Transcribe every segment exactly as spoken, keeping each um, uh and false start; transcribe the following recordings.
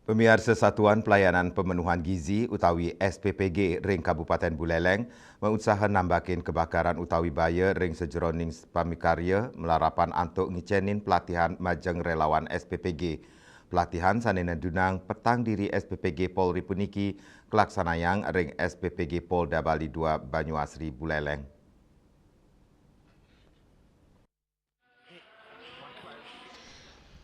Pemiarsa, Satuan Pelayanan Pemenuhan Gizi utawi S P P G ring Kabupaten Buleleng mausaha nambakin kebakaran utawi baya ring sajeroning pamikarya malarapan antuk ngicenin pelatihan majeng relawan S P P G. Pelatihan sane nedunang petang diri S P P G Polri puniki kalaksanayang ring S P P G Polda Bali dua Banyuasri Buleleng.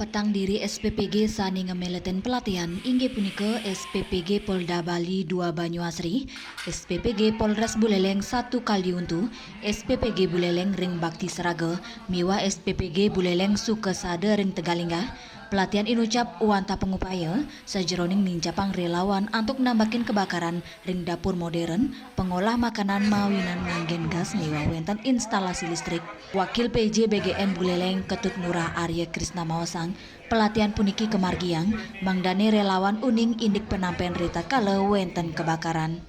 Petang diri S P P G sane ngemeletin pelatihan inggih punika S P P G Polda Bali dua Banyuasri, S P P G Polres Buleleng satu Kaliuntu, S P P G Buleleng ring Bakti Seraga, miwah S P P G Buleleng Sukasada ring Tegalinggah. Pelatihan inucap wantah pangupaya sajeroning nincapang relawan antuk nambakin kebakaran ring dapur modern, pengolah makanan mawinan nganggen gas miwah wenten instalasi listrik. Wakil P J B G M Buleleng Ketut Ngurah Arya Krisna maosang, pelatihan puniki kamargiang mangdane relawan uning indik penampen ritatkala wenten kebakaran.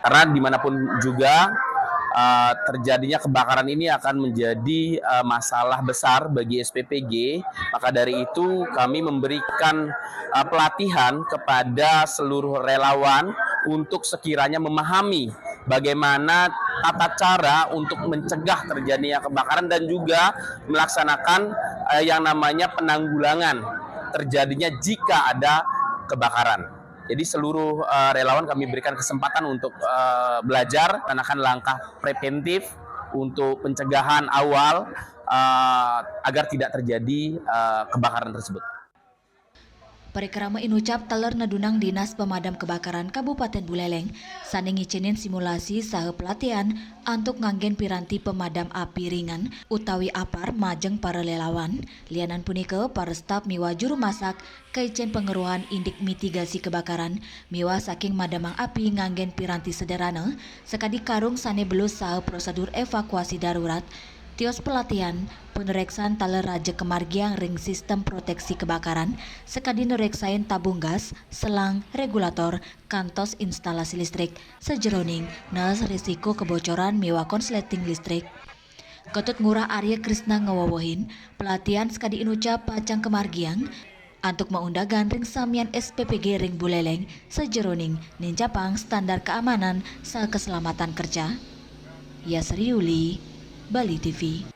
Karena dimanapun juga uh, terjadinya kebakaran ini akan menjadi uh, masalah besar bagi S P P G, maka dari itu kami memberikan uh, pelatihan kepada seluruh relawan untuk sekiranya memahami bagaimana tata cara untuk mencegah terjadinya kebakaran dan juga melaksanakan uh, yang namanya penanggulangan terjadinya jika ada kebakaran. Jadi seluruh uh, relawan kami berikan kesempatan untuk uh, belajar, melaksanakan langkah preventif untuk pencegahan awal uh, agar tidak terjadi uh, kebakaran tersebut. Parikrama inucap taler nedunang Dinas Pemadam Kebakaran Kabupaten Buleleng sane ngicenin simulasi saha pelatihan antuk nganggen piranti pemadam api ringan utawi apar majeng para relawan. Lianan punika, para staf miwah juru masak kaicen pangerohan indik mitigasi kebakaran miwah saking madamang api nganggen piranti sederhana sakadi karung sane belus saha prosedur evakuasi darurat. Tios pelatihan, panureksan taler raja kamargiang ring sistem proteksi kebakaran sakadi nureksain tabung gas, selang, regulator, kantos instalasi listrik, sajeroning naas risiko kebocoran miwah konsleting listrik. Ketut Ngurah Arya Krisna ngawewehin, pelatihan sakadi inucap pacang kamargiang antuk maundagan ring samian S P P G ring Buleleng sajeroning nincapang standar keamanan saha keselamatan kerja. Yasri Yuli, Bali T V.